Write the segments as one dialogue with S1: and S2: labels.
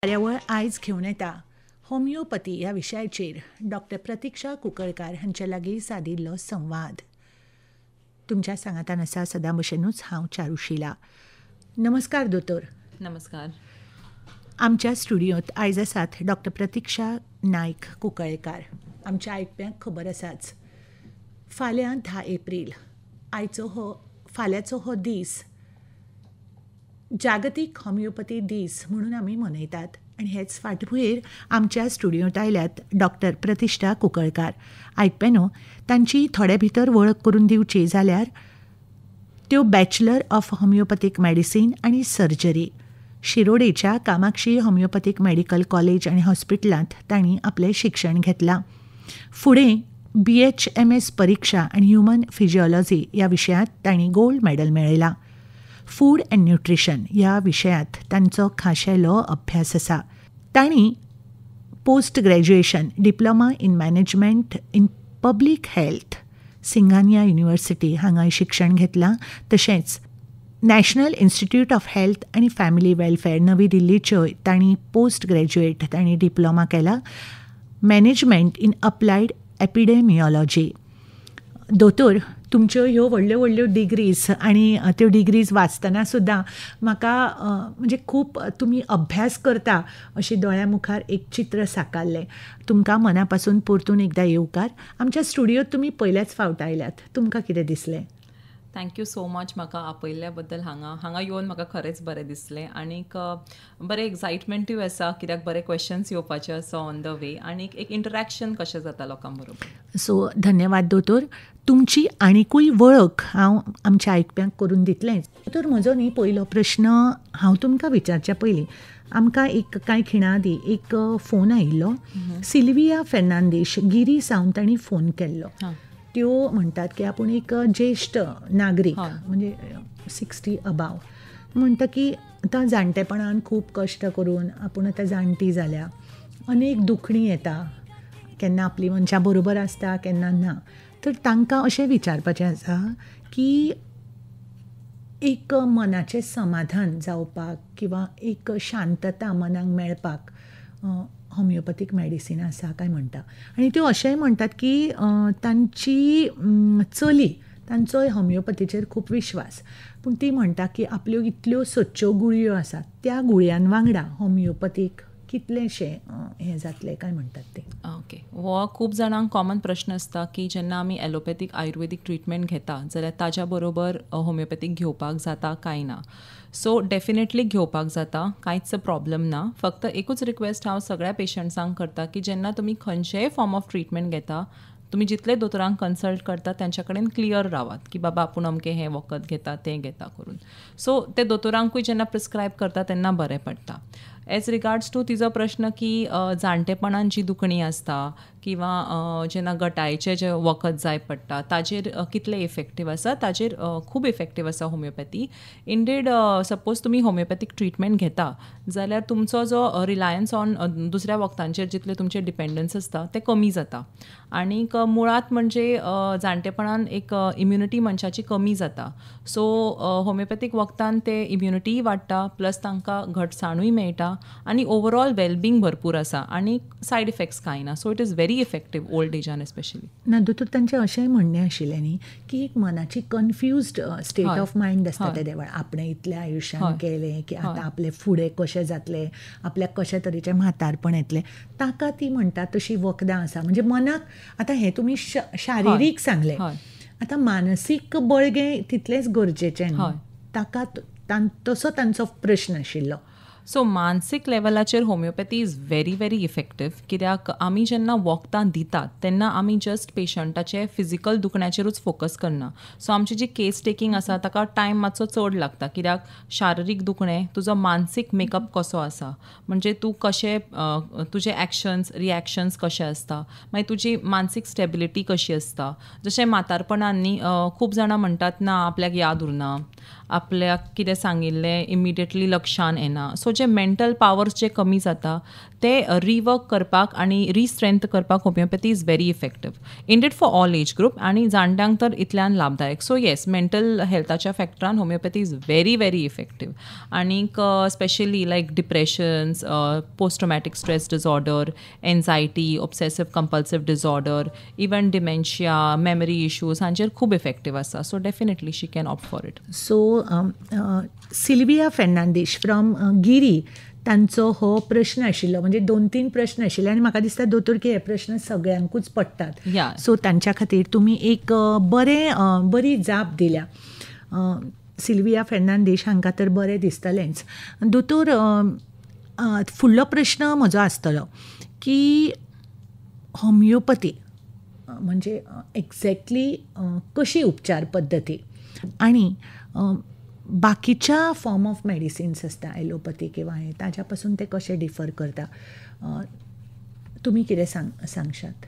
S1: कार्यावळ आयज घेवन येता होमिओपथी ह्या विशयाचेर डॉक्टर प्रतिक्षा कुंकळकार हांचे लागीं सादिल्लो संवाद. तुमच्या सांगातान आसा सदां भशेनूच हांव चारुशिला. नमस्कार दोतोर.
S2: नमस्कार.
S1: आमच्या स्टुडियोंत आयज आसात डॉक्टर प्रतिक्षा नायक कुंकळकार. आमच्या आयकप्यांक खबर आसाच, फाल्यां 10 एप्रील आयचो हो फाल्यांचो हो दीस जागतीक होमिओपथी दीस म्हणून आमी मनयतात आनी हेच फाटभुंयेर आमच्या स्टुडियोंत आयल्यात डॉक्टर प्रतिष्ठा कुंकळकार. आयकप्यानो, तांची थोडे भितर वळख करून दिवची जाल्यार त्यो बॅचलर ऑफ होमिओपॅथीक मेडिसीन आनी सर्जरी शिरोडेच्या कामाक्षी होमिओपॅथीक मेडिकल कॉलेज आनी हॉस्पिटलांत तांणी आपलें शिक्षण घेतलां. फुडें BHMS परिक्षा आनी ह्युमन फिजिओलॉजी ह्या विशयांत तांणी गोल्ड मॅडल मेळयलां. फूड अँड न्युट्रिशन ह्या विशयांत तांचो खाशेलो अभ्यास आसा. तांणी post graduation diploma in management in public health Singhania university हांगाय शिक्षण घेतलां. तशेंच नॅशनल इन्स्टिट्यूट ऑफ हेल्थ आनी फॅमिली वेलफेअर नवी दिल्लीच्योय तांणी पोस्ट ग्रॅज्युएट तांणी डिप्लोमा केला, मॅनेजमेंट इन अप्लायड एपिडेमिओलॉजी. दोतोर, तुमच्यो ह्यो व्हडल्यो व्हडल्यो डिग्रीज आनी त्यो डिग्रीज वाचतना सुद्दां म्हाका म्हणजे खूब तुमी अभ्यास करता अशी दोळ्या मुखार एक चित्र साकारलें. तुमकां मना पासून परतून एकदां येवकार. आमच्या स्टुडियोत तुमी पयल्याच फावट आयल्यात, तुमकां कितें दिसलें?
S2: Thank you so much म्हाका आपयल्ल्या बद्दल. हांगा येवन म्हाका खरेंच बरें दिसलें आनीक बरें एक्सायटमेंटूय आसा, कित्याक बरे क्वेश्चन्स येवपाचे आसा ऑन the वे आनीक एक इंटरॅक्शन कशें जाता लोकां बरोबर.
S1: सो धन्यवाद दोतोर. तुमची आनिकूय वळख हांव आमच्या आयकप्यांक करून दितलेंच. दोतोर, म्हजो न्ही पयलो प्रश्न हांव तुमकां विचारच्या पयलीं आमकां एक कांय खिणां आदीं एक फोन आयिल्लो. सिल्विया फेर्नांदीश गिरी सावन तांणी फोन केल्लो. त्यो म्हणटात की आपूण एक ज्येश्ठ नागरीक, म्हणजे 60 अबाव, म्हणटा की आतां जाणटेपणान खूब कश्ट करून आपूण आतां जाणटी जाल्या, अनेक दुखणी येता, केन्ना आपली मनशां बरोबर आसता केन्ना ना. तर तांकां अशें विचारपाचें आसा की एक मनाचें समाधान जावपाक किंवा एक शांतता मनाक मेळपाक होमिओपॅथीक मेडिसीन आसा काय म्हणटा. आनी त्यो अशेंय म्हणटात की तांची चली, तांचोय होमिओपॅथीचेर खूब विश्वास, पूण ती म्हणटा की आपल्यो इतल्यो सदच्यो गुळयो आसात त्या गुळयां वांगडा होमिओपॅथीक कितलेंशें हें जातलें काय म्हणटात ते.
S2: ओके, हो खूब जाणांक कॉमन प्रश्न आसता की जेन्ना आमी एलोपॅथीक आयुर्वेदीक ट्रिटमेंट घेता जाल्यार ताज्या बरोबर होमिओपॅथीक घेवपाक जाता काय ना. सो डेफिनेटली घेवपाक जाता, कांयच प्रॉब्लम ना. फक्त एकूच रिक्वेस्ट हांव सगळ्या पेशंट्सांक करता की जेन्ना तुमी खंयचेय फॉर्म ऑफ ट्रिटमेंट घेता, तुमी जितले दोतोरांक कन्सल्ट करता तांच्या कडेन क्लियर रावात की बाबा आपूण अमकें हें वखद घेता तें घेता करून. सो ते दोतोरांकूय जेन्ना प्रिस्क्रायब करता तेन्ना बरें पडटा. एज रिगार्ड्स टू तिजो प्रश्न की जाणटेपणान जी दुखणी आसता किंवा जेन्ना गटायचें जें वखद जाय पडटा ताजेर कितलें इफेक्टीव आसा, ताजेर खूब इफेक्टीव आसा होमिओपॅथी. इंडीड सपोज तुमी होमिओपॅथीक ट्रिटमेंट घेता जाल्यार तुमचो जो रिलायन्स ऑन दुसऱ्या वखदांचेर जितलें तुमचें डिपेंडन्स आसता तें कमी जाता. आनीक मुळांत म्हणजे जाणटेपणान एक इम्युनिटी मनशाची कमी जाता. सो होमिओपॅथीक वखदान ते इम्युनिटीय वाडटा, प्लस तांकां घटसाणूय मेळटा आनी ओवरऑल वेलबींग भरपूर आसा आनी सायड इफेक्ट्स कांय ना. So it is very effective old एजान especially.
S1: ना दोतोर, तांचें अशेंय म्हणणें आशिल्लें न्ही की एक मनाची कन्फ्युज्ड स्टेट ऑफ मायंड आसता ते वेळार, आपणें इतल्या आयुश्यान केलें की आतां आपलें फुडें कशें जातलें, आपल्याक कशे तरेचें म्हातारपण येतलें, ताका ती म्हणटा तशी वखदां आसा. म्हणजे मनाक आतां हें तुमी शारिरीक सांगलें, आतां मानसीक बळगें तितलेंच गरजेचें न्ही, ताका तसो तांचो प्रश्न आशिल्लो.
S2: सो मानसीक लेवलाचेर homeopathy is very very effective, कित्याक आमी जेन्ना वखदां दितात तेन्ना आमी जस्ट पेशंटाचे फिजिकल दुखण्याचेरूच फोकस करना. सो आमची जी केस टेकींग आसा ताका टायम मातसो चड लागता, कित्याक शारिरीक दुखणें, तुजो मानसीक मेकअप कसो आसा, म्हणजे तूं कशें तुजे एक्शन्स रिएक्शन्स कशे आसता, मागीर तुजी मानसीक स्टेबिलिटी कशी आसता. जशें म्हातारपणान न्ही खूब जाणां म्हणटात ना आपल्याक याद उरना आपल्याक कितें सांगिल्लें इमिडिएटली लक्षान येना. सो जे मेंटल पावर्स जे कमी जाता ते रिवर्क करपाक आनी रिस्ट्रेंथ करपाक homeopathy is very effective indeed for all age group आनी जाणट्यांक तर इतल्यान लाभदायक. सो येस, मेंटल हेल्थाच्या फॅक्टरान homeopathy is very very effective. आनीक specially like depressions, post traumatic stress disorder, anxiety, obsessive compulsive disorder, even dementia, memory issues हांचेर खूब इफेक्टीव आसा. So definitely she can opt for it.
S1: So Sylvia Fernandes from Giri तांचो हो प्रश्न आशिल्लो, म्हणजे 2-3 प्रश्न आशिल्ले आनी म्हाका दिसता दोतोर की हे प्रश्न सगळ्यांकूच पडटात. सो तांच्या खातीर तुमी एक बरें बरी जाप दिल्या. सिल्विया फेर्नांडीश हांकां तर बरें दिसतलेंच. दोतोर, फुडलो प्रश्न म्हजो आसतलो की होमियोपथी म्हणजे एक्झॅक्टली कशी उपचार पद्दती आनी बाकीच्या फॉर्म ऑफ मेडिसिन्स आसता एलोपथी किंवा हे ताज्या पासून ते कशे डिफर करता, तुमी कितें सांगशात?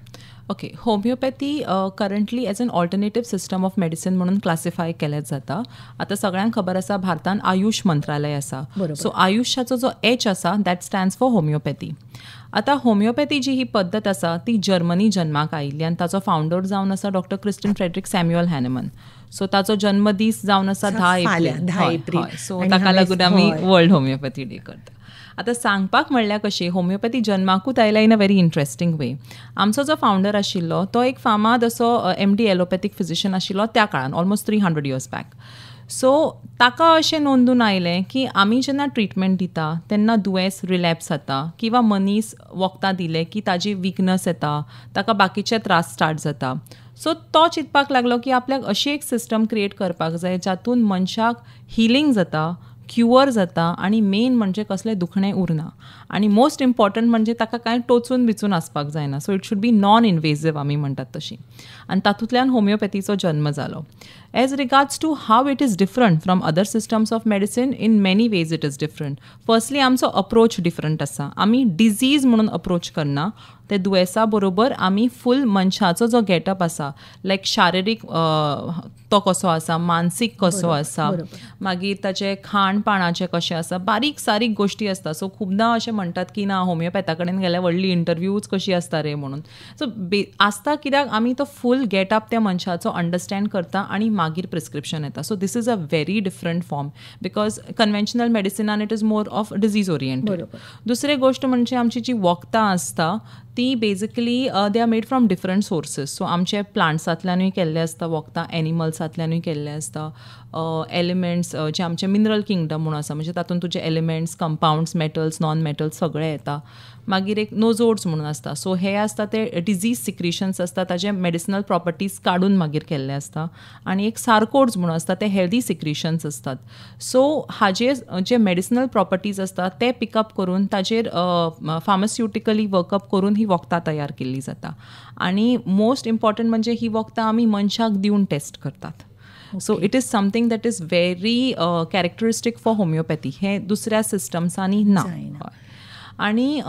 S2: Okay, homeopathy currently as an alternative system of medicine म्हणून क्लासिफाय केलें जाता. आतां सगळ्यांक खबर आसा भारतान आयुष मंत्रालय आसा. सो आयुषाचो जो एच आसा that stands for homeopathy. आतां होमियोपॅथी जी ही पद्दत आसा ती जर्मनी जन्माक आयिल्ली आनी ताचो फावंडर जावन आसा doctor Christian Friedrich Samuel Hahnemann. So ताचो जन्मदीस जावन आसा 10 एप्रील. सो ताका लागून आमी वर्ल्ड होमियोपॅथी डे करता. आतां सांगपाक म्हणल्यार कशें, होमियोपॅथी जन्माकूच आयला in a very interesting way. आमचो जो फावंडर आशिल्लो तो एक फामाद असो MD allopathic फिजिशियन आशिल्लो त्या काळान, ऑलमोस्ट 300 इयर्स बॅक. सो ताका अशें नोंदून आयलें की आमी जेन्ना ट्रिटमेंट दिता तेन्ना दुयेंस रिलॅप्स जाता किंवा मनीस वखदां दिलें की ताजी विकनस येता, ताका बाकीचे त्रास स्टार्ट जाता. सो तो चिंतपाक लागलो की आपल्याक अशी एक सिस्टम क्रिएट करपाक जाय जातून मनशाक हिलींग जाता, क्युअर जाता आनी मेन म्हणजे कसलें दुखणें उरना आनी मोस्ट इम्पॉर्टंट म्हणजे ताका कांय टोचून बिचून आसपाक जायना. So it should be non invasive आमी म्हणटात तशी. आनी तातूंतल्यान होमियोपॅथीचो जन्म जालो. As regards to how it is different from other systems of medicine, in many ways it is different. Firstly आमचो अप्रोच डिफरंट आसा. आमी डिजीज म्हणून अप्रोच करना, ते दुयेंसा बरोबर आमी फूल मनशाचो जो गेटअप आसा, लायक शारिरीक तो कसो आसा, मानसीक कसो आसा, मागीर ताचें खाण पाणाचें कशें आसा, बारीक सारीक गोश्टी आसता. सो खुबदां अशें म्हणटात की ना होमियोपॅथा कडेन गेल्यार व्हडली इंटरव्यूच कशी आसता रे म्हणून. सो आसता कित्याक आमी तो फूल गेटअप त्या मनशाचो अंडरस्टँड करता आनी मागीर प्रिस्क्रिप्शन येता. So this is a very different form because conventional मेडिसिनान it is more of disease oriented. दुसरी गोश्ट म्हणजे आमची जी वखदां आसता ती basically they are made from different sources. So आमचे प्लांट्सांतल्यानूय केल्ले आसता वखदां, एनिमल्सांतल्यानूय केल्ले आसता, एलिमेंट्स जे आमचे मिनरल किंगडम म्हणून आसा, म्हणजे तातूंत तुजे elements, compounds, metals, non metals सगळे येता. मागीर एक नोजोड्स म्हणून आसता. सो हे आसता ते डिजीज सिक्रिशन्स आसता, ताजे मेडिसिनल प्रॉपर्टीज काडून मागीर केल्ले आसता. आनी एक सार्कोड्स म्हणून आसता, ते हेल्दी सिक्रिशन्स आसतात. सो हाजे जे मेडिसिनल प्रॉपर्टीज आसता ते पिकअप करून ताजेर फार्मास्युटिकली वर्कअप करून ही वखदां तयार केल्ली जाता. आनी मोस्ट इम्पॉर्टंट म्हणजे ही वखदां आमी मनशाक दिवन टेस्ट करतात. So it is something that is very characteristic for homeopathy. हे दुसऱ्या सिस्टम्सांनी ना. आनी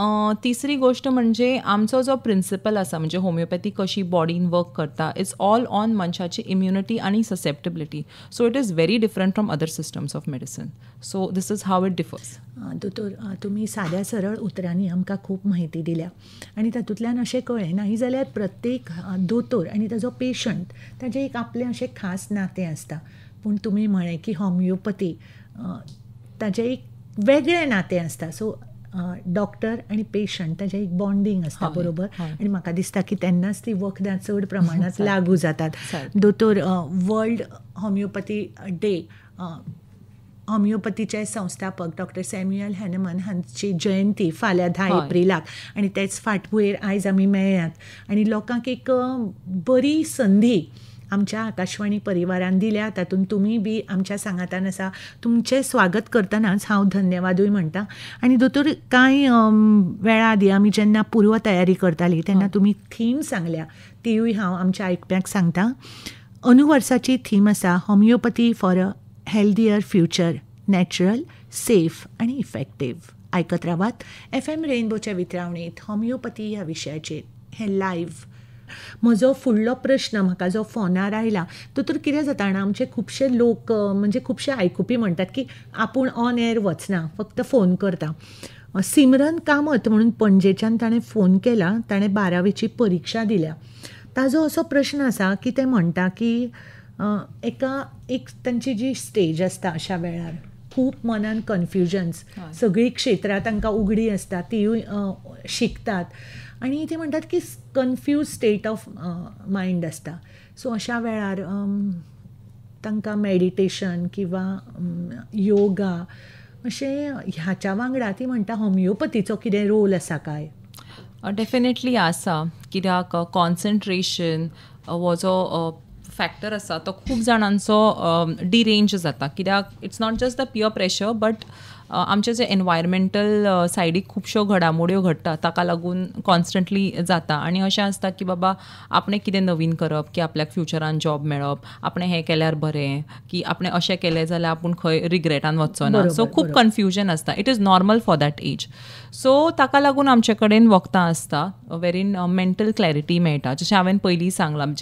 S2: तिसरी गोश्ट म्हणजे आमचो जो प्रिंसिपल आसा, म्हणजे होमियोपॅथी कशी बॉडीन वर्क करता, it's all on मनशाची इम्युनिटी आनी susceptibility. So it is very different from other systems of medicine. So this is how it differs.
S1: दोतोर, तुमी साद्या सरळ उतरांनी आमकां खूब म्हायती दिल्या आनी तातूंतल्यान अशें कळ्ळें, नाही जाल्यार प्रत्येक दोतोर आनी ताजो पेशंट ताजें एक आपलें अशें खास नातें आसता. पूण तुमी म्हळें की होमियोपॅथी ताजें एक वेगळें नातें आसता. सो डॉक्टर आनी पेशंट ताजें एक बॉन्डींग आसता, बरोबर? आनी म्हाका दिसता की तेन्नाच ती वखदां चड प्रमाणांत लागू जातात. दोतोर, वर्ल्ड होमियोपॅथी डे, होमियोपॅथीचे संस्थापक डॉक्टर सॅम्युअल हॅनमन हांची जयंती फाल्यां 10 एप्रिलाक आनी तेच फाटभुंयेर आयज आमी मेळ्ळ्यात आनी लोकांक एक बरी संदी आमच्या आकाशवाणी परिवारान दिल्या. तातूंत तुमी बी आमच्या सांगातान आसा. तुमचें स्वागत करतनाच हांव धन्यवादूय म्हणटा. आनी दोतोर, कांय वेळा आदीं आमी जेन्ना पूर्व तयारी करताली तेन्ना तुमी थीम सांगल्या, तिवूय हांव आमच्या आयकप्यांक सांगता. अंदू वर्साची थीम आसा homeopathy for a healthier future, natural, safe आनी इफेक्टीव. आयकत रावात FM रेनबोच्या वितरावणेंत होमियोपॅथी ह्या विशयाचेर हें लायव्ह म्हजो फुडलो प्रश्न म्हाका जो फोनार आयला तो तर कितें जाता जाणा, आमचे खुबशे लोक म्हणजे खुबशे आयकुपी म्हणटात की आपूण ऑन एअर वचना, फक्त फोन करता. सिमरन कामत म्हणून पणजेच्यान ताणें फोन केला, ताणें 12वीची परिक्षा दिल्या. ताजो असो प्रश्न आसा की ते म्हणटा की एका एक तांची जी स्टेज आसता अशा वेळार खूब मनान कन्फ्युजन्स, सगळीं क्षेत्रां तांकां उगडी आसता, तिवूय शिकतात आनी ते म्हणटात की कन्फ्यूज स्टेट ऑफ मायंड आसता. सो अशा वेळार तांकां मेडिटेशन किंवा योगा अशें ह्याच्या वांगडा ती म्हणटा होमिओपथीचो कितें रोल आसा काय?
S2: डेफिनेटली आसा, कित्याक कॉन्सन्ट्रेशन हो जो फॅक्टर आसा तो खूब जाणांचो डिरेंज जाता. कित्याक it's not just the peer pressure but आमचे जे एनवायरमेंटल सायडीक खुबश्यो घडामोड्यो घडटा ताका लागून कॉन्स्टंटली जाता. आनी अशें आसता की बाबा आपणें कितें नवीन करप, की आपल्याक फ्युचरान जॉब मेळप, आपणें हें केल्यार बरें, की आपणें अशें केलें जाल्यार आपूण खंय रिग्रेटान वचचो ना. सो खूब कन्फ्युजन आसता. It is normal for that age. So ताका लागून आमचे कडेन वखदां आसता वेरीन मेंटल क्लॅरिटी मेळटा. जशें हांवें पयलीं सांगलां,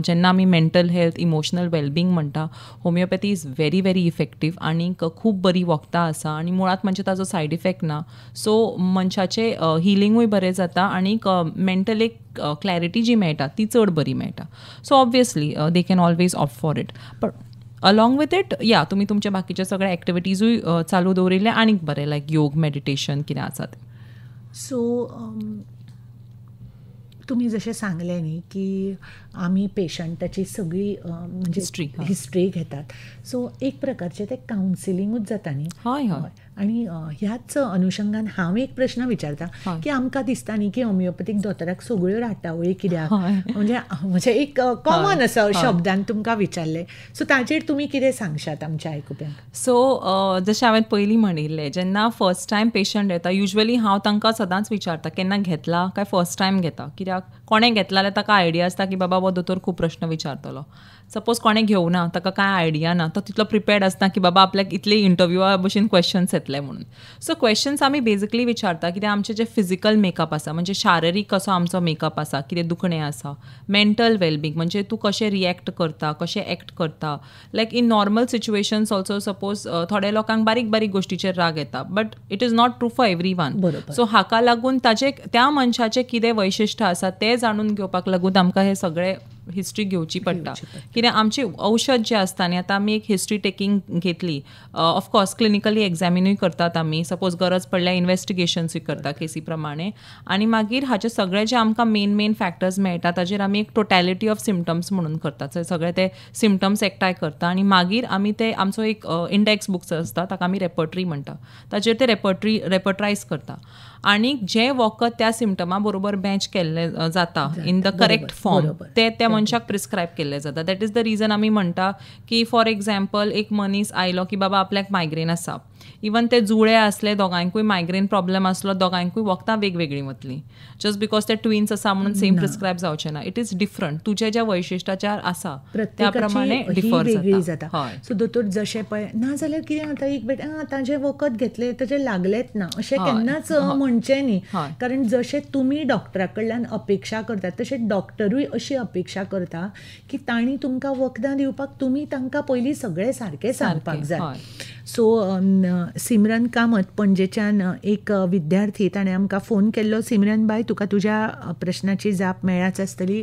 S2: जेन्ना आमी मेंटल हेल्थ, इमोशनल वेलबिंग म्हणटा, homeopathy is very very effective आनी खूब बरी वखदां आसा आनी मुळांत म्हणजे ताजो सायड इफेक्ट ना. सो मनशाचें हिलिंगूय बरें जाता आनी मेंटल एक क्लॅरिटी जी मेळटा ती चड बरी मेळटा. So obviously they can always opt for it. But along with it या तुमी तुमचे बाकीचे सगळे एक्टिविटीजूय चालू दवरिल्ले आनीक बरें, लायक योग, मेडिटेशन कितें आसा तें.
S1: सो तुमी जशें सांगलें न्ही की आमी पेशंटाची सगळी म्हणजे हिस्ट्री घेतात, सो एक प्रकारचें तें कावन्सिलिंगूच जाता न्ही.
S2: हय हय.
S1: आनी ह्याच अनुशंगान हांव एक प्रश्न विचारता की आमकां दिसता न्ही की होमिओपॅथीक दोतोराक सगळ्यो राटावळी कित्याक, म्हणजे म्हणजे एक कॉमन असो शब्दान तुमकां विचारलें, सो ताजेर तुमी कितें सांगशात आमच्या आयकुप्यांक?
S2: सो जशें हांवें पयलीं म्हणिल्लें, जेन्ना फर्स्ट टायम पेशंट येता युजली हांव तांकां सदांच विचारता केन्ना घेतला काय फर्स्ट टायम घेता, कित्याक कोणें घेतला जाल्यार ताका आयडिया आसता की बाबा हो दोतोर खूब प्रश्न विचारतलो. सपोज कोणें घेवना, ताका कांय आयडिया ना, तो तितलो प्रिपेर्ड आसना की बाबा आपल्याक इतले इंटरव्यूआ भशेन क्वेश्चन्स येतले म्हणून. सो क्वेश्चन्स आमी बेजिकली विचारता कित्याक आमचें जें फिजिकल मेकअप आसा, म्हणजे शारिरीक कसो आमचो मेकअप आसा, कितें दुखणें आसा, मेंटल वेलबींग म्हणजे तूं कशें रिएक्ट करता, कशें एक्ट करता. Like in normal situations also suppose थोड्या लोकांक बारीक बारीक गोश्टीचेर राग येता, but it is not true for everyone. So हाका लागून ताजे त्या मनशाचें कितें वैशिश्ट आसा तें जाणून घेवपाक लागून आमकां हे सगळे हिस्ट्री घेवची पडटा. कित्याक आमची औषध जें आसता न्ही, आतां आमी एक हिस्ट्री टेकींग घेतली, ऑफकोर्स क्लिनिकली एग्जामिनूय करतात आमी, सपोज गरज पडल्यार इन्वेस्टिगेशन्सूय करता केसी प्रमाणे, आनी मागीर हाचे सगळे जे आमकां मेन मेन फॅक्टर्स मेळटा ताजेर आमी एक टोटॅलिटी ऑफ सिमटम्स म्हणून करतात. सगळे ते सिमटम्स एकठांय करता आनी मागीर आमी ते आमचो एक इंडेक्स बुक्स आसता ताका आमी रेपर्टरी म्हणटा, ताजेर ते रेपर्टरायज करता आनी जें वखद त्या सिमटमा बरोबर मॅच केल्लें जाता इन the correct form तें त्या मनशाक प्रिस्क्रायब केल्लें जाता. That is the reason आमी म्हणटा की फॉर एग्जाम्पल एक मनीस आयलो की बाबा आपल्याक मायग्रेन आसा, इवन ते जुळे आसले दोगांयकूय मायग्रेन प्रॉब्लम आसलो, दोगांयकूय वखदां वेगवेगळीं वतलीं, जस्ट because ते ट्विन्स आसा म्हणून सेम प्रिस्क्रायब जावचें ना. It is different, तुजे ज्या वैशिश्टाचार आसा त्या प्रमाणे डिफर
S1: जाता. सो दोतोर जशें पळय ना जाल्यार कितें जाता, एक बेट ताजें वखद घेतलें ताजें लागलेंच ना अशें केन्नाच म्हणचें न्ही, कारण जशें तुमी डॉक्टरा कडल्यान अपेक्षा करतात तशें डॉक्टरूय अशी अपेक्षा करता की तांणी तुमकां वखदां दिवपाक तुमी तांकां पयलीं सगळें सारकें सांगपाक जाय. सो सिमरन कामत पणजेच्यान एक विद्यार्थी, ताणें आमकां फोन केल्लो. सिमरन बाय, तुका तुज्या प्रश्नाची जाप मेळ्ळाच आसतली.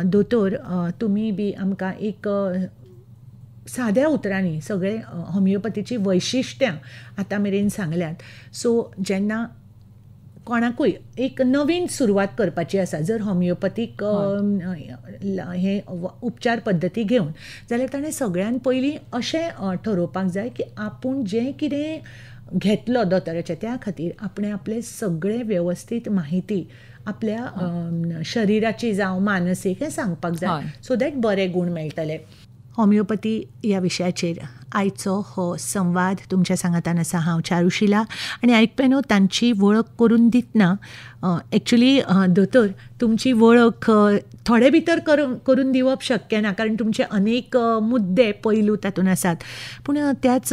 S1: दोतोर तुमी बी आमकां एक साद्या उतरांनी सगळे होमिओपॅथीची वैशिश्ट्यां आतां मेरेन सांगल्यात. सो जेन्ना कोणाकूय एक नवीन सुरवात करपाची आसा, जर होमिओपॅथीक हे उपचार पद्दती घेवन, जाल्यार ताणें सगळ्यान पयलीं अशें ठरोवपाक जाय की आपूण जें कितें घेतलो दोतोराचें त्या खातीर आपणें आपलें सगळें वेवस्थीत माहिती आपल्या शरिराची जावं मानसीक हें सांगपाक जाय, सो that बरे गूण मेळटले. होमिओपॅथी ह्या विशयाचेर आयचो हो संवाद तुमच्या सांगातान आसा हांव चारुशिला. आनी आयकप्यानो, तांची वळख करून दितना एक्चुली दोतोर तुमची वळख थोडे भितर करून दिवप शक्य ना, कारण तुमचे अनेक मुद्दे पैलू तातूंत आसात. पूण त्याच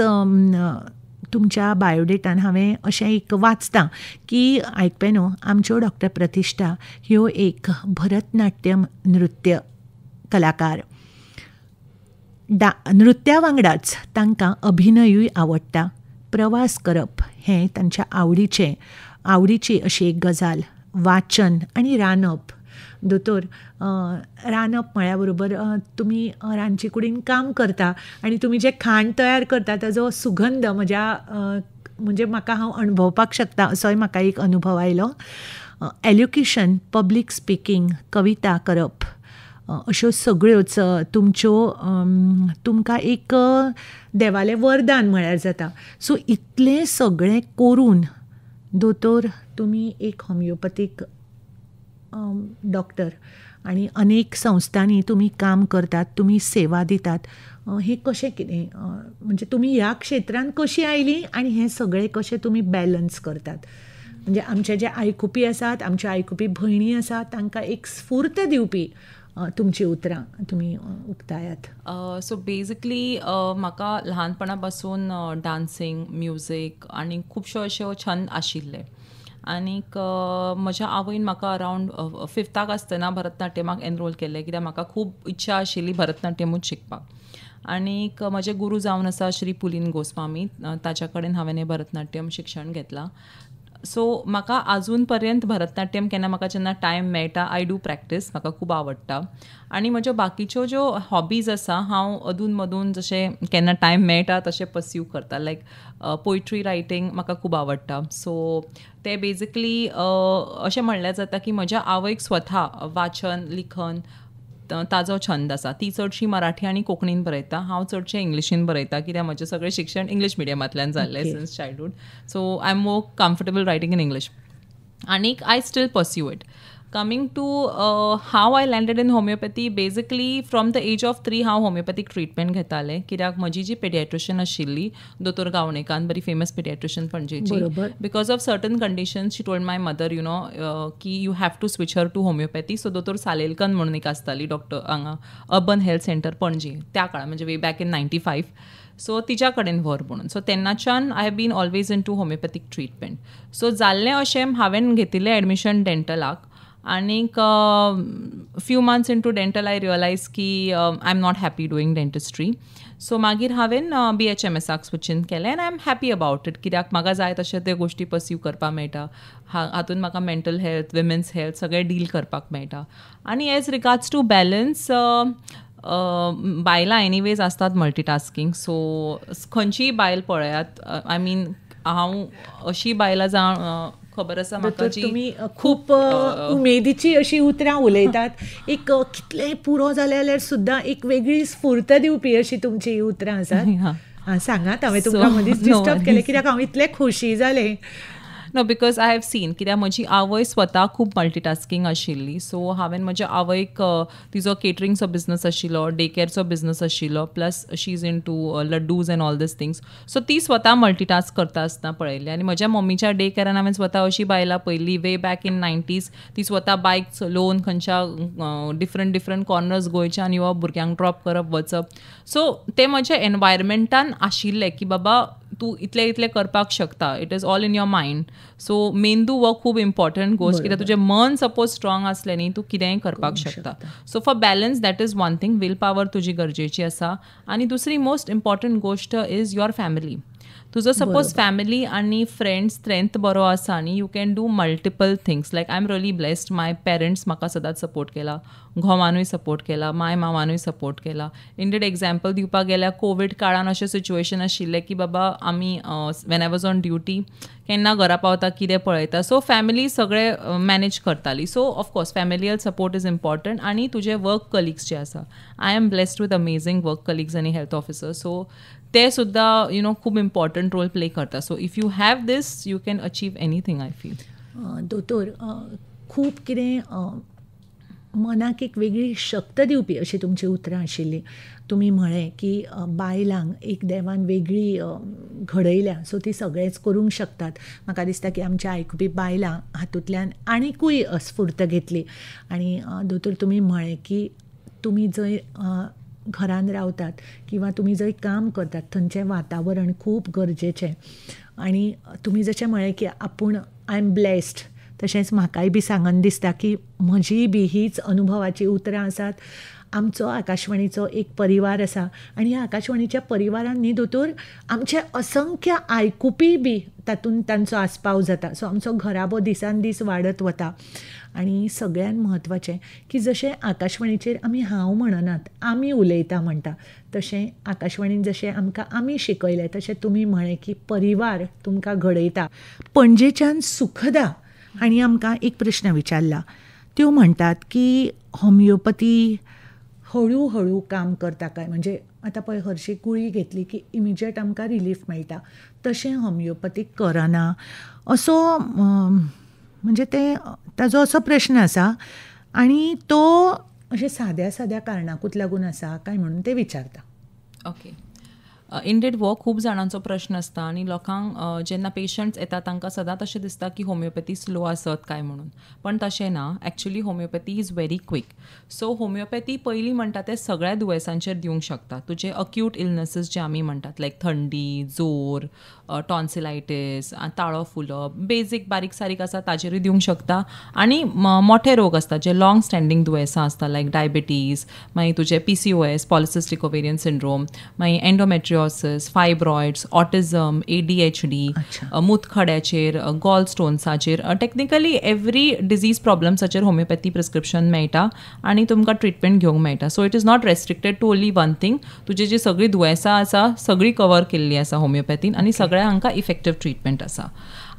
S1: तुमच्या बायोडेटान हांवें अशें एक वाचतां की आयकपे न्हू, आमच्यो डॉक्टर प्रतिश्ठा ह्यो एक भरतनाट्यम नृत्य कलाकार. नृत्या वांगडाच तांकां अभिनयूय आवडटा. प्रवास करप हें तांच्या आवडीची अशी एक गजाल. वाचन आनी रांदप. दोतोर, रांदप म्हळ्या बरोबर तुमी रांदचे कुडीन काम करता आनी तुमी जें खाण तयार करता ताजो सुगंध म्हज्या म्हणजे म्हाका हांव अणभवपाक शकता असोय म्हाका एक अनुभव आयलो. एलोक्युशन, पब्लीक स्पिकींग, कविता करप अश्यो सगळ्योच तुमच्यो तुमकां एक देवालें वरदान म्हळ्यार जाता. सो इतलें सगळें करून दोतोर तुमी एक होमियोपॅथीक डॉक्टर आनी अनेक संस्थांनी तुमी काम करतात, तुमी सेवा दितात. हें कशें कितें म्हणजे तुमी ह्या क्षेत्रांत कशीं आयलीं आनी हें सगळें कशें तुमी बॅलन्स करतात? म्हणजे आमचे जे आयकुपी आसात, आमच्यो आयकुपी भयणी आसात, तांकां एक स्फूर्त दिवपी तुमचीं उतरां तुमी उक्तायात.
S2: सो बेजिकली म्हाका ल्हानपणा पासून डान्सींग, म्युजीक आनी खुबश्यो अश्यो छंद आशिल्ले. आनीक म्हज्या आवयन म्हाका अरावंड फिफ्ताक आसतना भरतनाट्यमाक एनरोल केल्लें, कित्याक म्हाका खूब इच्छा आशिल्ली भरतनाट्यमूच शिकपाक. आनीक म्हजे गुरू जावन आसा श्री पुलीन गोस्वामी, ताच्या कडेन हांवें हें भरतनाट्यम शिक्षण घेतलां. सो म्हाका आजून पर्यंत भरतनाट्यम केन्ना म्हाका जेन्ना टायम मेळटा I do practice, म्हाका खूब आवडटा. आनी म्हज्यो बाकीच्यो ज्यो हॉबीज आसा हांव अदून मदून जशें केन्ना टायम मेळटा तशें पर्स्यू करता. लायक पोयट्री रायटींग म्हाका खूब आवडटा. सो ते बेजिकली अशें म्हणल्यार जाता की म्हज्या आवयक स्वता वाचन, लिखन ताजो छंद आसा. ती चडशी मराठी आनी कोंकणीन बरयता, हांव चडशें इंग्लिशीन बरयता, कित्याक म्हजें सगळें शिक्षण इंग्लीश मिडियमांतल्यान जाल्लें since childhood. So I am more comfortable writing in English आनीक I still pursue it. Coming to how I landed in homeopathy, basically from the age of 3 हांव होमियोपॅथीक ट्रिटमेंट घेतालें, कित्याक म्हजी जी पेडियाट्रिशन आशिल्ली दोतोर गावणेकान, बरी famous पेडियाट्रिशन पणजेची, because of certain conditions she told my mother you know की you have to switch her to homeopathy. So दोतोर सालेलकन म्हणून एक आसताली डॉक्टर हांगा अर्बन हेल्थ सेंटर पणजे त्या काळार, म्हणजे वे बॅक इन 95. सो तिच्या कडेन व्हर म्हणून. सो तेन्नाच्यान I have been always into homeopathic treatment. So जाल्लें अशें हांवें घेतिल्लें एडमिशन डेंटलाक आनीक few months into dental I realise की I am not happy doing dentistry. So मागीर हांवें BHMSाक स्विचीन केलें आनी I am happy about it, कित्याक म्हाका जाय तशें त्यो गोश्टी पर्स्यू करपाक मेळटा. हातून म्हाका मेंटल हेल्थ, विमेन्स हेल्थ सगळें डील करपाक मेळटा. आनी एज रिगार्ड्स टू बॅलन्स, बायलां एनिवेज आसतात मल्टीटास्कींग. सो खंयचीय बायल पळयात, I mean हांव अशी बायलां जावन खबर आसा म्हाका,
S1: तुमी खूब उमेदीची अशी उतरां उलयतात, एक कितलें पुरो जालें जाल्यार सुद्दां एक वेगळी स्फूर्त दिवपी अशी तुमची उतरां आसात. सांगात, हांवें तुमकां मदींच डिस्टर्ब केलें कित्याक हांव इतलें खोशी जालें.
S2: No, because I have seen, कित्याक म्हजी आवय स्वता खूब मल्टीटास्कींग आशिल्ली. सो हांवें म्हज्या आवयक तिजो केटरिंगचो बिजनस आशिल्लो, डे केअरचो बिजनस आशिल्लो, plus she is into laddoos and all these things. So ती स्वता मल्टीटास्क करता आसतना पळयल्ली. आनी म्हज्या मम्मीच्या डे केअरान हांवें स्वता अशी बायलां पळयल्ली वे बॅक इन 90s, ती स्वता बायक चलोवन खंयच्या डिफरंट डिफरंट कॉर्नर्स गोंयच्यान येवप, भुरग्यांक ड्रॉप करप, वचप. सो ते म्हज्या एनवायरमेंटान आशिल्लें की बाबा तूं इतलें इतलें करपाक शकता, it is all in your mind. So मेंदू हो खूब इम्पॉर्टंट गोश्ट, कित्याक तुजें मन सपोज स्ट्रॉंग आसलें न्ही तूं कितेंय करपाक शकता. So for balance that is one thing, will power तुजी गरजेची आसा. आनी दुसरी मोस्ट इम्पॉर्टंट गोश्ट is your family. तुजो सपोज फॅमिली आनी फ्रेंड्स स्ट्रेंथ बरो आसा न्ही, you can do multiple things. Like I am really blessed, my parents म्हाका सदांच सपोर्ट केला, घोवानूय सपोर्ट केला, माय मामानूय सपोर्ट केला. इंडीड एग्जाम्पल दिवपाक गेल्यार कोवीड काळान अशें सिच्युएशन आशिल्लें की बाबा आमी when I was on duty केन्ना घरा पावता कितें पळयता. सो फॅमिली सगळें मॅनेज करताली. So of course familial support is important. आनी तुजे वर्क कलिग्स जे आसा, I am blessed with amazing work colleagues आनी हेल्थ ऑफिसर. सो ते सुद्दां you know खूब इम्पॉर्टंट रोल प्ले करता. So if you have this you can achieve anything I feel.
S1: दोतोर, खूब कितें मनाक एक वेगळी शक्त दिवपी अशी तुमची उतरां आशिल्लीं. तुमी म्हळें की बायलांक एक देवान वेगळी घडयल्या, सो ती सगळेंच करूंक शकतात. म्हाका दिसता की आमच्या आयकुपी बायलां हातूंतल्यान आनिकूय स्फूर्त घेतली. आनी दोतोर, तुमी म्हळें की तुमी जंय घरान रावतात किंवा तुमी जंय काम करतात थंयचें वातावरण खूब गरजेचें. आनी तुमी जशें म्हळें की आपूण I am blessed, तशेंच म्हाकाय बी सांगन दिसता की म्हजीय बी हीच अनुभवाचीं उतरां आसात. आमचो आकाशवाणीचो एक परिवार आसा आनी ह्या आकाशवाणीच्या परिवारान न्ही दोतोर आमचे असंख्य आयकुपी बी तातूंत तांचो आस्पाव जाता. सो आमचो घराबो दिसान दीस वाडत वता. आनी सगळ्यान म्हत्वाचें की जशें आकाशवाणीचेर आमी हांव म्हणनात, आमी उलयता म्हणटा, तशें आकाशवाणीन जशें आमकां आमी शिकयलें तशें तुमी म्हळें की परिवार तुमकां घडयता. पणजेच्यान सुखदा हांणी आमकां एक प्रश्न विचारला. त्यो म्हणटात की होमिओपॅथी हळू हळू काम करता काय, म्हणजे आतां पळय हरशी गुळी घेतली की इमिजिएट आमकां रिलीफ मेळटा, तशें होमिओपॅथीक करना असो म्हणजे ते ताजो असो प्रश्न आसा आनी तो अशें साद्या साद्या कारणाकूच लागून आसा काय म्हणून ते विचारता.
S2: ओके, इंडीड हो खूब जाणांचो प्रश्न आसता आनी लोकांक जेन्ना पेशंट्स येता तांकां सदांच अशें दिसता की होमिओपॅथी स्लो आसत काय म्हणून, पण तशें ना. Actually homeopathy is very quick. So homeopathy पयलीं म्हणटा ते सगळ्या दुयेंसांचेर दिवंक शकता. तुजे अक्यूट इलनसीस जे आमी म्हणटात लायक थंडी, जोर, टॉन्सिलायटीस, ताळो फुलप, बेजीक बारीक सारीक आसा ताजेरूय दिवंक शकता. आनी मोठे रोग आसता जे लाँग स्टँडींग दुयेंसां आसता लायक डायबिटीज, मागीर तुजे PCOS polycystic ovarian syndrome, मागीर एन्डोमेट्रियोसिस, फायब्रॉयड्स, ऑटिझम, ADHD, मुतखड्याचेर, गॉल स्टोन्साचेर, टेक्निकली एवरी डिजीज प्रॉब्लम्साचेर होमिओपॅथी प्रिस्क्रिप्शन मेळटा आनी तुमकां ट्रिटमेंट घेवंक मेळटा. So it is not restricted to only one thing. तुजी जी सगळीं दुयेंसां आसा सगळीं कवर केल्लीं आसा होमिओपॅथीन आनी सगळ्या हांकां इफेक्टीव ट्रिटमेंट आसा.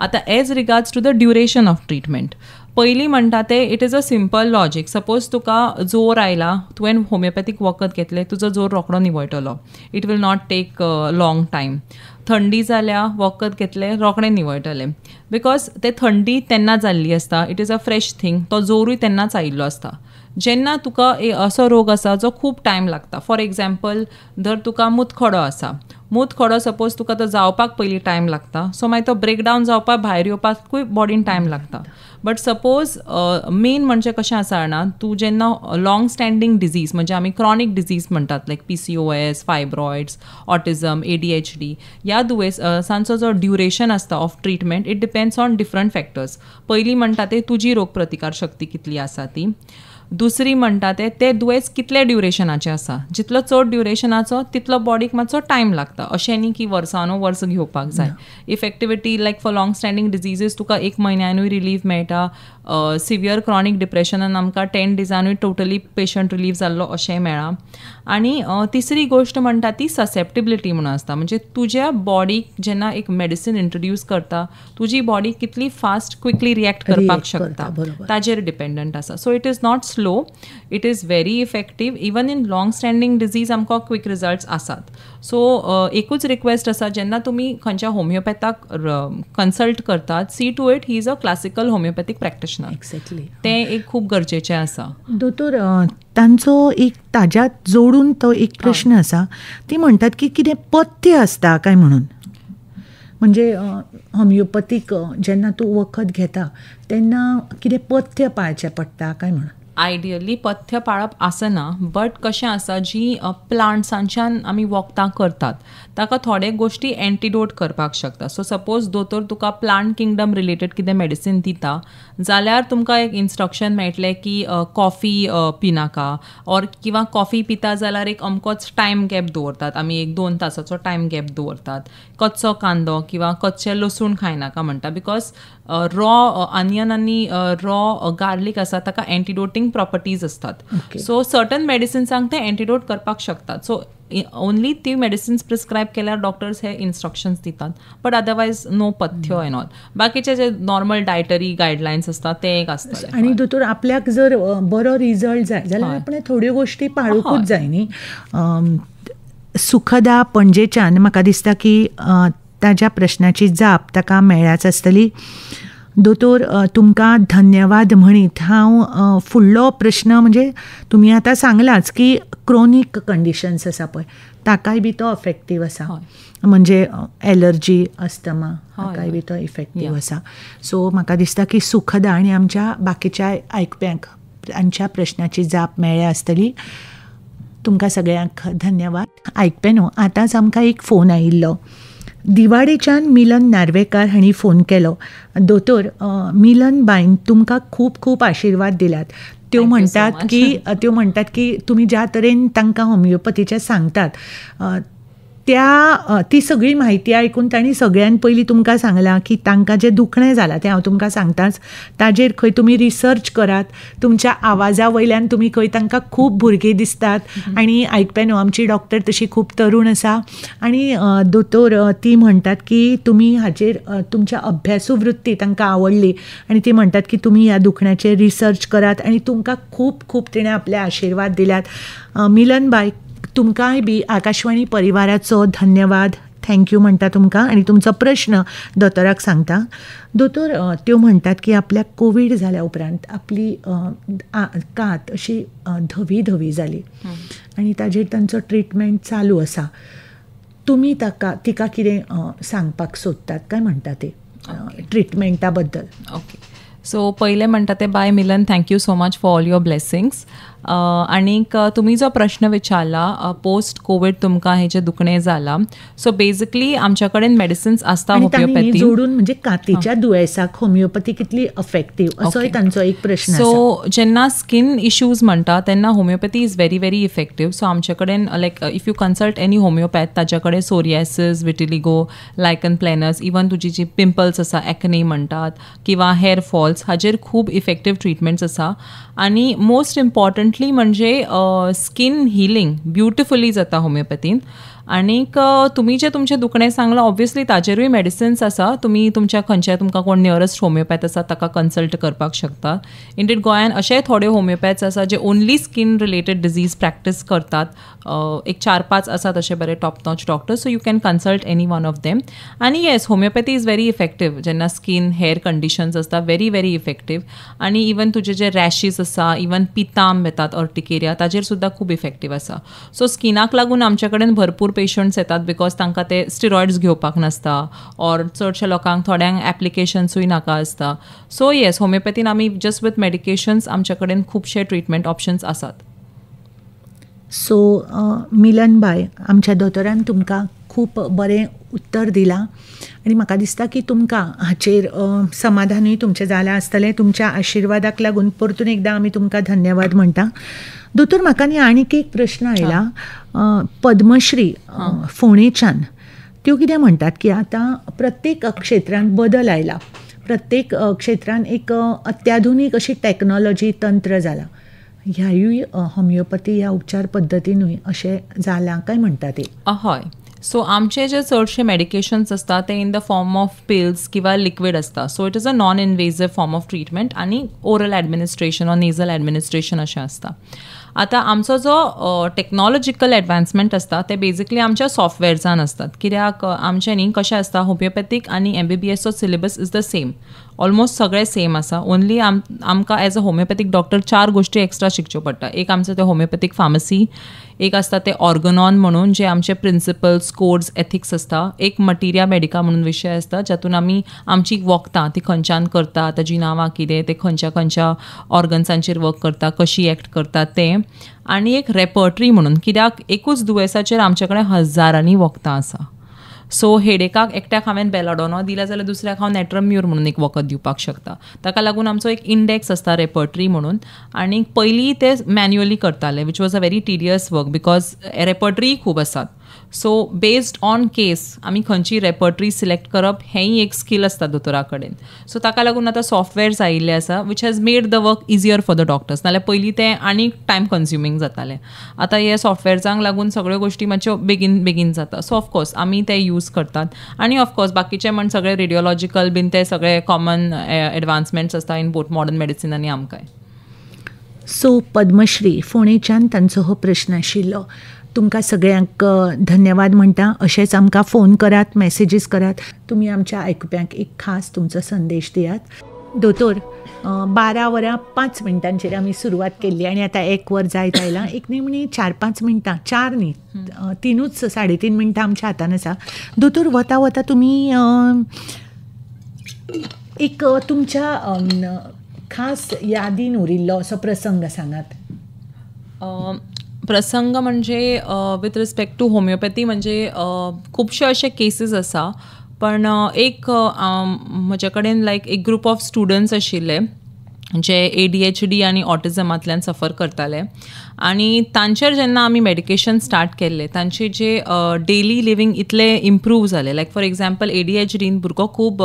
S2: आतां as regards to the duration of treatment, पयलीं म्हणटा ते it is a simple logic. Suppose तुका जोर आयला, तुवें होमिओपॅथीक वखद घेतलें, तुजो जोर रोखडो निवळटलो, it will not take long time. थंडी जाल्या, वखद घेतलें, रोखडें निवळटलें, because ते थंडी तेन्ना जाल्ली आसता, it is a fresh thing, तो जोरूय तेन्नाच आयिल्लो आसता. जेन्ना तुका असो रोग आसा जो खूब टायम लागता, फॉर एग्जाम्पल धर तुका मुतखडो आसा, मुतखडो सपोज तुका तो जावपाक पयलीं टायम लागता, सो मागीर तो ब्रेकडावन जावपाक भायर येवपाकूय बॉडीन टायम लागता. बट सपोज मेन म्हणजे कशें आसा जाणा, तूं जेन्ना लाँग स्टँडींग डिजीज म्हणजे आमी क्रॉनीक डिजीज म्हणटात लायक PCOS, fibroids, autism, ADHD, ह्या दुयेंसांचो जो ड्युरेशन आसता of treatment it depends on different factors. पयलीं म्हणटा ते तुजी रोगप्रतिकार शक्ती कितली आसा ती, दुसरी म्हणटा ते दुयेंस कितले ड्युरेशनाचें आसा, जितलो चड ड्युरेशनाचो तितलो बॉडीक मातसो टायम लागता. अशें न्ही की वर्सानो वर्स घेवपाक जाय. Effectivity like for long standing diseases तुका 1 म्हयन्यानूय रिलीफ मेळटा, सिवियर क्रॉनीक डिप्रेशनान आमकां 10 डेजानूय टोटली पेशंट रिलीफ जाल्लो अशेंय मेळ्ळां. आनी तिसरी गोश्ट म्हणटा ती ससेप्टिबिलिटी म्हणून आसता, म्हणजे तुज्या बॉडीक जेन्ना एक मेडिसीन इंट्रोड्यूस करता तुजी बॉडी कितली फास्ट क्विकली रिएक्ट करपाक शकता ताजेर डिपेंडंट आसा. So it is not slow, it is very effective. Even in long standing disease आमकां क्विक रिजल्ट्स आसात. सो एकूच रिक्वेस्ट आसा, जेन्ना तुमी खंयच्या होमिओपॅथाक कन्सल्ट करतात, see to it he is a classical homeopathic practitioner.
S1: Exactly,
S2: तें एक खूब गरजेचें आसा.
S1: दोतोर, तांचो एक ताज्यात जोडून तो एक प्रश्न आसा, ती म्हणटात की कितें पथ्य आसता काय म्हणून, म्हणजे होमिओपॅथीक जेन्ना तूं वखद घेता तेन्ना कितें पथ्य पाळचें पडटा काय म्हणून.
S2: आयडियली पथ्य पाळप आसना, बट कशें आसा जी प्लांट्सांच्यान आमी वखदां करतात ताका थोडे गोश्टी एंटीडोट करपाक शकता. सो सपोज दोतोर तुका प्लांट किंगडम रिलेटेड कितें मेडिसीन दिता जाल्यार तुमकां एक इन्स्ट्रक्शन मेळटलें की कॉफी पिनाका, ऑर किंवा कॉफी पिता जाल्यार एक अमकोच टायम गॅप दवरतात आमी, 1-2 तासाचो टायम गॅप दवरतात. कच्चो कांदो किंवा कच्चें लसूण खायनाका म्हणटा, because raw onion आनी रॉ गार्लीक आसा ताका एंटीडोटींग प्रॉपर्टीज असतात. सो सर्टन मेडिसिन्सांक ते एंटीडोट करपाक शकतात. सो ओनली ती मेडिसिन्स प्रिस्क्रायब केल्यार डॉक्टर्स हे इन्स्ट्रक्शन्स दितात, बट अदरवायज नो पथ्य एन्ड ऑल. बाकीचे जे नॉर्मल डायटरी गायडलायन्स आसता ते एक आसतले.
S1: आनी दोतोर, आपल्याक जर बरो रिजल्ट जाय जाल्यार आपणें थोड्यो गोश्टी पाळुकूच जाय न्ही. सुखदा पणजेच्यान म्हाका दिसता की ताज्या प्रश्नाची जाप ताका मेळ्ळ्याच आसतली. दोतोर, तुमकां धन्यवाद म्हणीत हांव फुडलो प्रश्न, म्हणजे तुमी आतां सांगलाच की क्रोनीक कंडिशन्स आसा पळय ताकाय बी तो अफेक्टीव आसा, म्हणजे एलर्जी, अस्थमा हाकाय बी तो इफेक्टीव आसा. सो म्हाका दिसता की सुखदा आनी आमच्या बाकीच्या आयकप्यांक तांच्या प्रश्नाची जाप मेळ्ळ्या आसतली. तुमकां सगळ्यांक धन्यवाद. आयकपे न्हू, आतांच आमकां एक फोन आयिल्लो. दिवाडेच्यान मिलन नार्वेकार हांणी फोन केलो. दोतोर मिलन बायन तुमकां खूब खूब आशिर्वाद दिल्यात. त्यो म्हणटात की तुमी ज्या तरेन तांकां होमिओपथीचें सांगतात त्या ती सगळी म्हायती आयकून तांणी सगळ्यान पयलीं तुमकां सांगलां की तांकां जें दुखणें जालां तें हांव तुमकां सांगताच, ताजेर खंय तुमी रिसर्च करात. तुमच्या आवाजा वयल्यान तुमी खंय तांकां खूब भुरगीं दिसतात. आनी आयकपे न्हू, आमची डॉक्टर तशी खूब तरूण आसा. आनी दोतोर ती म्हणटात की तुमी हाचेर तुमच्या अभ्यासू वृत्ती तांकां आवडली आनी ती म्हणटात की तुमी ह्या दुखण्याचेर रिसर्च करात आनी तुमकां खूब खूब तिणें आपले आशिर्वाद दिल्यात. मिलन बाय, तुमकांय बी आकाशवाणी परिवाराचो धन्यवाद, thank you म्हणटा तुमकां. आनी तुमचो प्रश्न दोतोराक सांगता. दोतोर, त्यो म्हणटात की आपल्याक कोवीड जाल्या उपरांत आपली कात अशी धवी धवी जाली आनी ताजेर तांचो ट्रिटमेंट चालू आसा. तुमी ताका तिका कितें सांगपाक सोदतात काय म्हणटा ते ट्रिटमेंटा बद्दल?
S2: ओके, सो पयलें म्हणटा तें बाय Milan, thank you so much for all your blessings. आनीक तुमी जो प्रश्न विचारला पोस्ट कोवीड तुमकां हेजें दुखणें जालां, सो बेजिकली आमच्या कडेन मेडिसिन्स आसता होमिओपॅथी
S1: जोडून, म्हणजे कातीच्या दुयेंसाक होमिओपॅथी कितली अफेक्टीव असोय तांचो एक प्रश्न.
S2: सो जेन्ना स्किन इश्यूज म्हणटा तेन्ना homeopathy is very very effective. So आमचे कडेन like if you consult any homeopath, ताच्या कडेन psoriasis, vitiligo, lichen planus, even तुजी जी पिंपल्स आसा एक्ने म्हणटात किंवा हेअर फॉल्स, हाजेर खूब इफेक्टीव ट्रिटमेंट्स आसा. आनी मोस्ट इम्पॉर्टंटली म्हणजे स्किन हिलींग ब्युटिफुली जाता होमिओपॅथीन. आनीक तुमी जें तुमचें दुखणें सांगलां ऑब्वियसली ताजेरूय मेडिसिन्स आसा. तुमी तुमच्या खंयच्या तुमकां कोण नियरस्ट होमिओपॅथ आसा ताका कन्सल्ट करपाक शकता. इंडीड गोंयान अशेय थोडे होमिओपॅथ्स आसा जे only skin related disease practice करतात. एक 4-5 आसा तशे बरे top notch doctor, so you can consult any one of them. आनी yes, homeopathy is very effective जेन्ना स्किन हेअर कंडिशन्स आसता, व्हेरी व्हेरी इफेक्टीव. आनी इवन तुजे जे रॅशीज आसा, इवन पिताम येतात, अर्टिकेरिया, ताजेर सुद्दां खूब इफेक्टीव आसा. सो स्किनाक लागून आमचे कडेन भरपूर पेशंट्स येतात because तांकां ते स्टिरॉयड्स घेवपाक नासता ऑर चडशे लोकांक थोड्यांक एप्लिकेशन्सूय नाका आसता. सो येस, होमिओपॅथीन आमी जस्ट विथ मेडिकेशन्स आमचे कडेन खुबशे ट्रिटमेंट ऑप्शन्स आसात.
S1: सो मिलन बाय, आमच्या दोतोरान तुमकां खूब बरें उत्तर दिलां आनी म्हाका दिसता की तुमकां हाचेर समाधानूय तुमचें जालां आसतलें. तुमच्या आशिर्वादाक लागून परतून एकदां आमी तुमकां धन्यवाद म्हणटा. दोतोर, म्हाका न्ही आनीक एक प्रश्न आयला पद्मश्री फोंडेच्यान. त्यो कितें म्हणटात की आतां प्रत्येक क्षेत्रांत बदल आयला, प्रत्येक क्षेत्रांत एक अत्याधुनीक अशी टॅक्नॉलॉजी तंत्र जालां, ह्यायूय होमिओपॅथी ह्या उपचार पद्दतीनूय अशें जालां काय म्हणटा ते?
S2: हय, सो आमचे जे चडशे मेडिकेशन्स आसता ते in the form of pills किंवा लिक्विड आसता. So it is a non invasive form of treatment आनी oral administration or nasal administration अशें आसता. आतां आमचो जो टॅक्नॉलॉजिकल एडवान्समेंट आसता ते बेजिकली आमच्या सॉफ्टवेअर्सान आसतात. कित्याक आमचें न्ही कशें आसता, होमिओपॅथीक आनी MBBSचो syllabus is the same, almost सगळें सेम आसा. ओनली आमकां एज अ होमिओपॅथीक डॉक्टर 4 गोश्टी एक्स्ट्रा शिकच्यो पडटा. एक आमचें तें होमिओपॅथीक फार्मसी, एक आसता तें ऑर्गनॉन म्हणून जे आमचे प्रिंसिपल्स, कोड्स, एथिक्स आसता, एक मटेरिया मेडिका म्हणून विशय आसता ज्यातून आमी आमची वखदां ती खंयच्यान करता, ताजी नांवां कितें, ते खंयच्या खंयच्या ऑर्गन्सांचेर वर्क करता, कशी एक्ट करता तें, आनी एक रेपर्टरी म्हणून, कित्याक एकूच दुयेंसाचेर आमचे कडेन हजारांनी वखदां आसा. सो हेडेकाक एकट्याक हांवें बेलाडोनो दिला जाल्यार दुसऱ्याक हांव नॅट्रम्यूर म्हणून एक वखद दिवपाक शकता. ताका लागून आमचो एक इंडेक्स आसता रेपर्टरी म्हणून. आनी पयलीं ते मॅन्युअली करताले, which was a very tedious work because repertory खूब आसात. सो बेस्ड ऑन केस आमी खंयची रेपर्टरी सिलेक्ट करप हेंय एक स्कील आसता दोतोरा कडेन. सो ताका लागून आतां सॉफ्टवेअर्स आयिल्ले आसा which has made the work easier for the doctors. नाल्यार पयलीं तें आनीक टायम कन्ज्युमींग जातालें. आतां हे सॉफ्टवेअर्सांक लागून सगळ्यो गोश्टी मातश्यो बेगीन बेगीन जाता. सो ऑफकोर्स आमी ते यूज करतात. आनी ऑफकोर्स बाकीचे म्हण सगळे रेडियोलॉजिकल बीन ते सगळे कॉमन एडवान्समेंट्स आसता इन बोथ मॉडर्न मेडिसीन आनी आमकांय.
S1: सो पद्मश्री फोंडेच्यान तांचो हो प्रश्न आशिल्लो. तुमकां सगळ्यांक धन्यवाद म्हणटा. अशेंच आमकां फोन करात, मॅसेजीस करात. तुमी आमच्या आयकुप्यांक एक खास तुमचो संदेश दियात. दोतोर, 12 वरां 5 मिनटांचेर आमी सुरवात केल्ली आनी आतां 1 वर जायत आयलां. एक निमणी 4-5 मिनटां, 4 न्ही 3 3.5 मिनटां आमच्या हातान आसा. दोतोर, वता वता तुमी एक तुमच्या खास यादीन उरिल्लो असो प्रसंग सांगात.
S2: प्रसंग म्हणजे विथ रिस्पेक्ट टू होमिओपॅथी म्हणजे खुबशे अशे केसीस आसा, पण एक म्हजे कडेन लायक एक ग्रुप ऑफ स्टुडंट्स आशिल्ले जे ADHD आनी ऑटिझमांतल्यान सफर करताले आनी तांचेर जेन्ना आमी मेडिकेशन स्टार्ट केल्लें तांचे जे डेली लिवींग इतलें इम्प्रूव जालें. लायक फॉर एग्जाम्पल ADHDन भुरगो खूब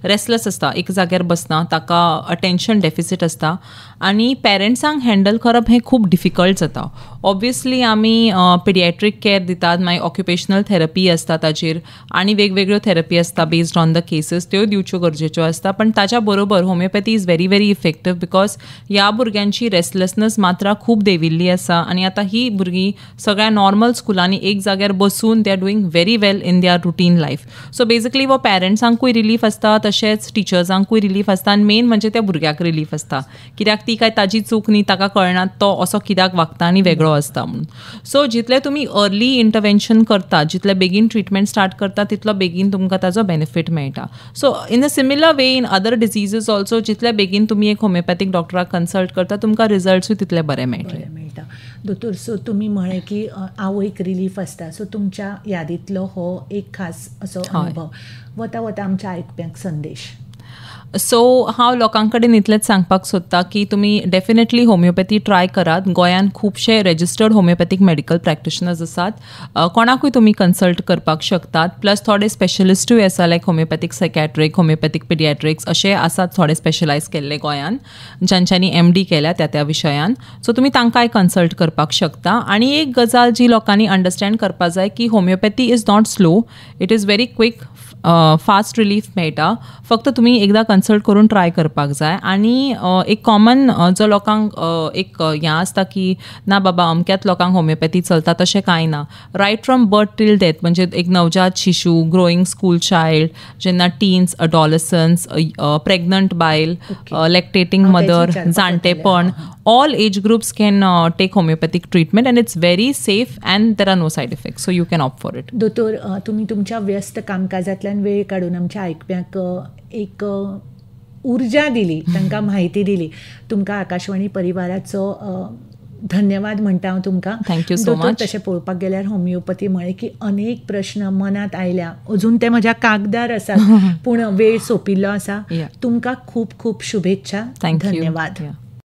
S2: रेस्टलेस आसता, एक जाग्यार बसना, ताका अटेन्शन डेफिसीट आसता आनी पेरंट्सांक हँडल करप हें खूब डिफिकल्ट जाता. ऑब्वियसली आमी पिडिएट्रीक केअर दितात, मागीर ऑक्युपेशनल थेरपी आसता ताजेर आनी वेगवेगळ्यो थेरपी आसता बेस्ड ऑन the cases, त्यो दिवच्यो गरजेच्यो आसता. पण ताच्या बरोबर homeopathy is very very effective because ह्या भुरग्यांची रेस्टलेसनेस मात्रा खूब देंविल्ली आसा आनी आतां ही भुरगीं सगळ्या नॉर्मल स्कुलांनी एक जाग्यार बसून they are doing very well in their routine life. So basically हो पेरंट्सांकूय रिलीफ आसता, तशेंच टिचर्सांकूय रिलीफ आसता आनी मेन म्हणजे त्या भुरग्याक रिलीफ आसता, कित्याक ती काय ताजी चूक न्ही, ताका कळना तो असो कित्याक वागता आनी वेगळो आसता म्हणून. सो जितलें तुमी अर्ली इंटरवेन्शन करता, जितले बेगीन ट्रिटमेंट स्टार्ट करता तितलो बेगीन तुमकां ताजो बेनिफीट मेळटा. So in a similar way in other diseases also जितले बेगीन तुमी एक होमिओपॅथीक डॉक्टराक कन्सल्ट करता तुमकां रिजल्ट्सूय तितले बरे मेळटले.
S1: दोतोर, सो तुमी म्हळें की आवयक रिलीफ आसता, सो तुमच्या यादींतलो हो एक खास असो अनुभव. वता वता आमच्या आयकप्यांक संदेश.
S2: सो हांव लोकां कडेन इतलेंच सांगपाक सोदता की तुमी डेफिनेटली होमिओपॅथी ट्राय करात. गोंयांत खुबशे रजिस्टर्ड होमिओपॅथीक मेडिकल प्रॅक्टिशनर्स आसात, कोणाकूय तुमी कन्सल्ट करपाक शकतात. प्लस थोडे स्पेशलिस्टूय आसा लायक होमिओपॅथीक सायकॅट्रीक, होमिओपॅथीक पिडिएट्रिक्स अशे आसात थोडे स्पेशलायज केल्ले गोंयांत ज्यांच्यांनी MD केल्या त्या त्या विशयान. सो तुमी तांकांय कन्सल्ट करपाक शकता. आनी एक गजाल जी लोकांनी अंडरस्टँड करपाक जाय की homeopathy is not slow, it is very quick, fast relief मेळटा. फक्त तुमी एकदां कन्सल्ट करून ट्राय करपाक जाय. आनी एक कॉमन जो लोकांक एक हें आसता की ना बाबा अमक्याच लोकांक होमिओपॅथी चलता, तशें कांय ना. Right from birth till death म्हणजे एक नवजात शिशू, ग्रोईंग स्कूल चायल्ड, जेन्ना टीन्स, अडॉलसन्स, प्रेग्नंट बायल, लॅक्टेटींग मदर, जाणटेपण, all age groups can take homeopathic treatment and it's very safe and there are no side effects, so you can opt for it.
S1: दोतोर, तुम्ही तुमच्या व्यस्त कामकाजांतल्यान वेळ काडून आमच्या आयकप्यांक एक ऊर्जा दिली, तांकां म्हायती दिली. तुमकां आकाशवाणी परिवाराचो धन्यवाद म्हणटा हांव तुमकां.
S2: Thank you so much.
S1: तशें पळोवपाक गेल्यार होमिओपॅथी म्हळें की अनेक प्रश्न मनांत आयल्या, अजून ते म्हज्या कागदार आसात, पूण वेळ सोंपिल्लो आसा. तुमकां खूब खूब शुभेच्छा. धन्यवाद.